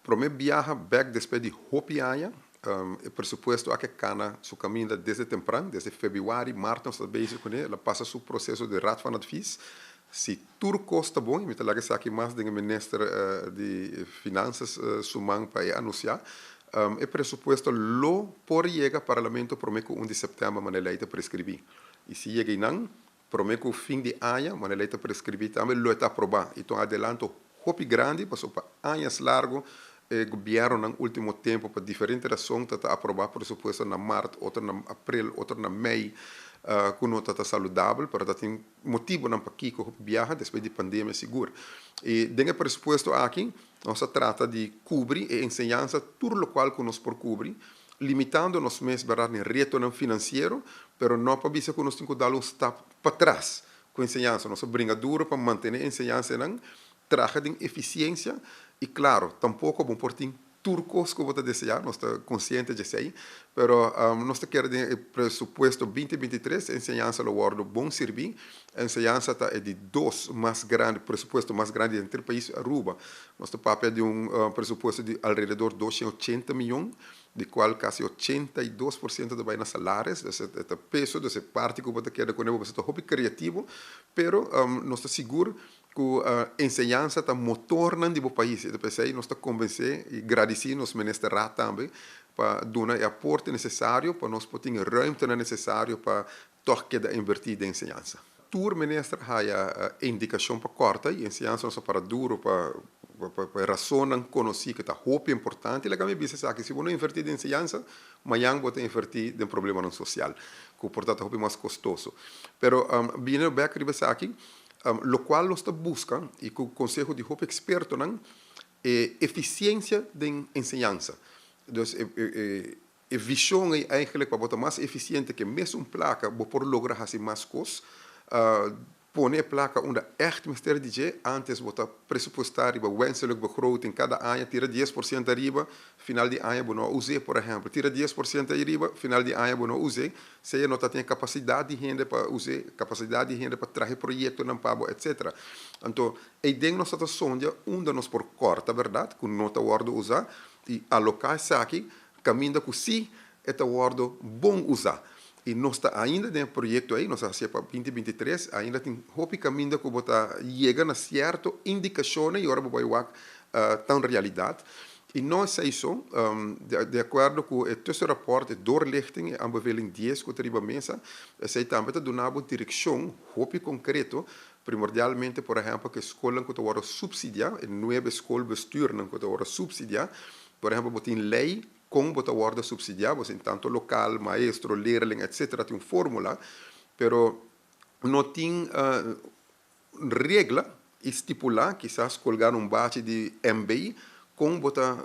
Prome biaha bek despues di hopi aña, e presupuesto aki a cana su caminda desde tempran, desde februari, maart nos ta bezig cune, el a pasa su proceso di Raad van Advies. Si tur cos ta bon, y mi ta laga esaki mas den e minister di Finanzas su man pa e anuncia, e presupuesto lo por yega Parlamento prome cu 1 di september manera ley ta prescribi. Y si yega eynan, prome cu fin di aña, manera ley ta prescribi tambe, lo e ta aproba. Y ta un adelanto hopi grandi, pasobra pa añas largo e gobiernonan ultimo tempo pa diferente rason ta ta aproba presupuesto na maart, otro na april, otro na mei, cu no ta ta saludabel, pero ta tin motibonan pakico hopi biaha despues di pandemia sigur. Y den e presupuesto aki nos a trata di cubri e enseñansa tur locual cu nos por cubri, limitando nos mes, berdad, den retonan financiero, pero no pa bisa cu nos tin cu dal un stap patras cu enseñansa. Nos a bringa duro pa mantene enseñansanan, traha den eficiencia y claro, tampoco bo por tin tur cos cu bo ta desea, nos ta consciente di esey, pero nos ta kere den e presupuesto 2023 enseñansa lo wordo bon sirbi. Enseñansa ta e di dos mas grandi, presupuesto mas grandi den henter pais Aruba. Nos ta papia di un presupuesto di alrededor 280 miyon, di cual casi 82% ta bay na salaris, dus e ta peso, dus e parti cu bo ta keda cune bo ta hopi creativo, pero nos ta sigur cu enseñansa ta motornan di bo pais. Y ta pesey nos ta convence y gradici nos minister Raad tambe pa duna e aporte necesario pa nos por tin e ruimtenan necesario pa toch keda inverti den enseñansa. Tur minister haya indicacion pa corta y enseñansa nos a para duro pa e rasonnan conoci cu ta hopi importante. Laga mi bisa esaki, si bo no inverti den enseñansa, mañan bo ta inverti den problemanan social, cu por ta ta hopi mas costoso. Pero bini bek riba esaki, locual nos ta busca y cu conseho di hopi expertonan, e eficiencia den enseñansa. Dus e vision ey eigenlijk pa bo ta mas eficiente cu mesun placa bo por logra haci mas cos. Pone e placa unda echt mester di dje. Antes bo ta presupuesta riba wenselijk begroting cada aña, tira 10% ariba, final di aña bo no a use, por ehempel. Tira 10% ariba, final di aña bo no a use. Sea no ta tin e capacidad di hende pa use, capacidad di hende pa traha e proyectonan pa bo, etcetera. Anto, eyden nos ta ta sondia unda nos por corta, berdad, cu no ta wordo usa y aloca esaki caminda cu si e ta wordo bon usa. Y nos ta ainda den e proyecto ey, nos a hacié pa 2023, ainda tin hopi caminda cu bo ta yega na cierto indicacionnan y ora bo bay wak ta un realidad. Y no esey so, di acuerdo cu e tussenrapport, e doorlichting, e aanbeveling 10 cu ta riba mesa, esey tambe ta duna bo direccion hopi concreto, primordialmente, por ehempel, cu e scolnan cu ta wordo subsidia, e nuebe schoolbestuurnan cu ta wordo subsidia, por ehempel, bo tin ley con bo ta wordo subsidia, bo tin tanto local, maestro, leerling, etcetera, tin un formula, pero no tin regla y stipula, kisas colga na un bachi di MB, con bo ta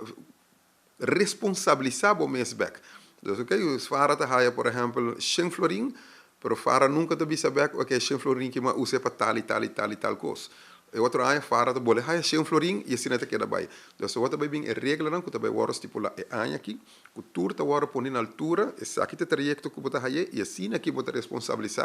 responsabilisa bo mes bek. Dus ok, Fara ta haya, por ehempel, 100 florin, pero Fara nunca ta bisa bek, ok, 100 florin ki m'a usa pa tal y tal y tal y tal cos. E otro aña Fara ta bole haya 100 florin y asina ta keda bay. Dus awor ta bay bin e reglanan cu ta bay wordo stipula e aña aki, cu tur ta wordo poni na altura, esaki ta e trayecto cu bo ta haye y asina aki bo ta responsabilisa.